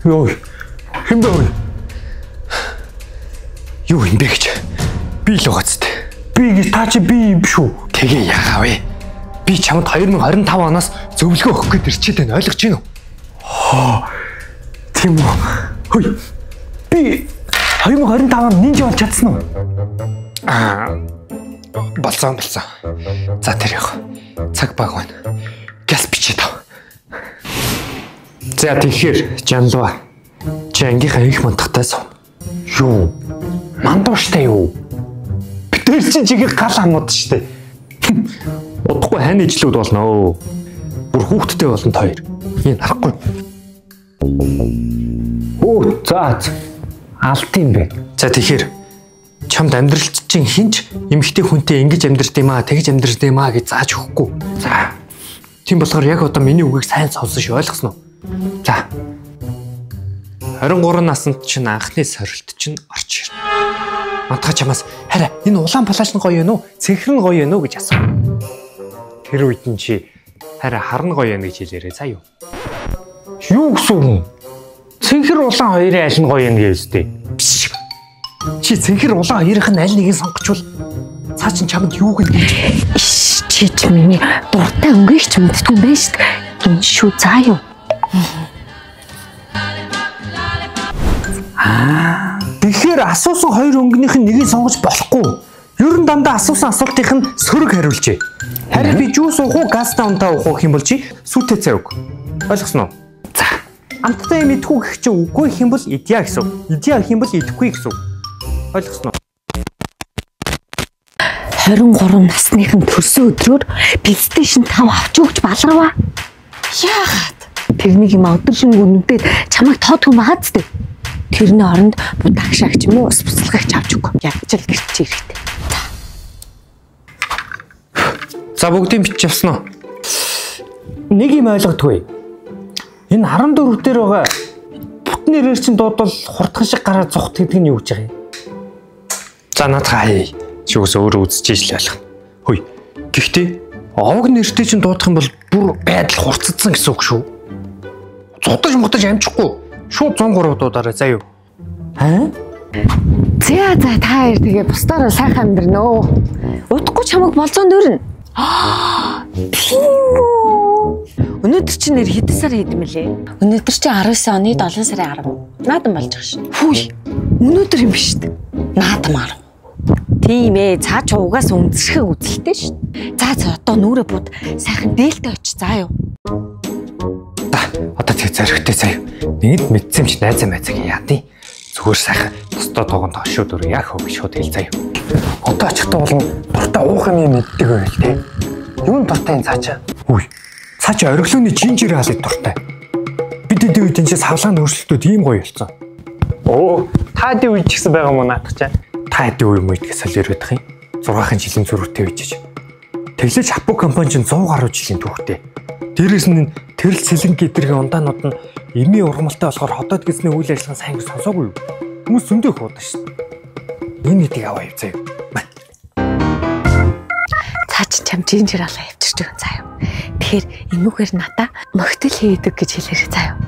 Йой. Хэн бэ? Юу юм бэ гэж. Би л угаацтай. Би гэж та чи би юм шүү. Тэгээ яагаа вэ? Би чамд 2025 оноос зөвлөгөө өгөх гээд ирчээд байна. Ойлгож байна уу? Хоо. Тийм үү? Хөөе. Би 2025 онд нинжа болж чадсан уу? Аа. Болсон. За тэр яг. Цаг баг байна. Гяс бичээд ав. За тэгэхээр Жанлва. Чи ангийнхаа их мандахтай сум. Юу? Мандууштай юу? Битэр чинь чигийг гал амууд штэ. Удахгүй хань ижлүүд болно. Бүр хүүхдтэй болно та хоёр. Энэ харахгүй. Оо за алт юм бэ. За тэгэхээр чамд амьдралт чинь хинч эмэгтэй хүнтэй ингэж амьдрт юм аа, тэгж амьдрт юм аа гэж зааж өгөхгүй. За. Тийм болохоор яг одоо миний үгийг сайн сонсон шүү, ойлгосноо? За. 23 наснд чинь анхны сорилт чинь орж ирнэ. Мантаа чамаас хараа энэ улаан плаш нь гоё юм уу? Цэнхэр нь гоё юм уу гэж асуу. Тэр үед нь чи хараа хар нь гоё юм гэж хэлээрэй заа юу? Юу гэсэн үг? Цэнхэр улаан хоёрын аль нь гоё юм гэж үстэй. Чи цэнхэр улаан хоёрын нь аль нэгийг сонгочвол цаа чин чамд юу гэнэ гэж. Иш чи ч миний дуртай өнгөийг ч мэддэггүй юм байна шүү дээ. Энэ шүү заа юу? Аа. Тэгэхээр асуусан хоёр өнгөнийх нь нэгийг сонгож болохгүй. Ер нь дандаа асуусан асуултынх нь сөрөг хариулжээ. Харин би жуус уух уу, газтай унтаа уух уу гэх юм бол чи сүтээ цай өг. Ойлгосноо? За. Амттай юм идэхгүй гэх чи үгүй гэх юм бол идья гэсэн үг. Идья гэх юм бол идэхгүй гэсэн үг. Ойлгосноо? 23 насных нь төрсөн өдрөөр PlayStation 5 авч өгч баларваа. Яагаад? Тэрнийг юм өдөрлөнгөө нүдээд чамайг тоодгүй байгаа зү. Тэрний оронд будагшаагч юм уу ус буцалгагч авч өг. Ядч л гэрч хэрэгтэй. За бүгдийг бичиж авсан уу? Нэг юм ойлгодгүй. Энэ 14 дээр байгаа бүтэн нэрээр чинь дуудвал хурдхан шиг гараа зогт гэдэг нь юу гэж байгаа юм? За наадхаа хай. Чи үс өөрөө үзчихэж л ойлгоно. Хөөе. Гэхдээ овг нэртэй чинь дуудах юм бол бүр байдал хурцдсан гэсэн үг шүү. Зутаж мутаж амжихгүй. Шууд 103 дуудаарай заа юу? Аа? За та хоёр тэгээ бусдаараа сайхан амьдрнөө. Удахгүй чамайг болзоонд өрнө. Тийм үү? Өнөөдөр чи нэр хэдэн сар хийдэм бэлээ? Өнөөдөр чи 19 оны 7 сарын 10. Наадам болж байгаа шин. Хүй. Өнөөдөр юм биш үү? Наадам 10. Тийм ээ, цаа чи угаас үнзэрхэг үзэлтэй шин. За одоо нүрэ бууд сайхан дээлтэй очи заа юу? Одоо тэг зоригтой заяа. Нэгд мэдсэн ч найзаа майзаг яа тий. Зүгээр сайхан тусдаа туганд хошууд өрөө яах вэ гэж шууд хэл заяа. Одоо очихтой болон дуртай уух юм мэддэг байл тий. Юун дуртай юм цаачаа? Үгүй. Цаачаа ориглооны жинжер алыг дуртай. Бид эдийн үед энэ савлааны өөрчлөлтүүд ийм гоё болсон. Оо, та эдийн үед ч гэсэн байгаа мó наадах чаа. Та эдийн үе мүйдгээ солиор байдаг юм. 6 жилийн зөрүүтэй үжиж. Тэглэж Хапу компани чинь 100 гаруй жилийн түүхтэй. Дээрээс нь тэрл сэлэн гэдэргийн ундаанууд нь эмийн ургамалтай болохоор ходоод гэсний үйл ажиллагаа сайн гэж сонсоогүй юу? Хүмүүс зөндөө их уудаг шүү дээ. Энэ хэдийг аваа явцаа юу? Цаа чи чам жинжер алаа явчирч өгөн заа юу. Тэгэхээр энүүгээр надаа мохтел хийдэг гэж хэлээрэй заа юу.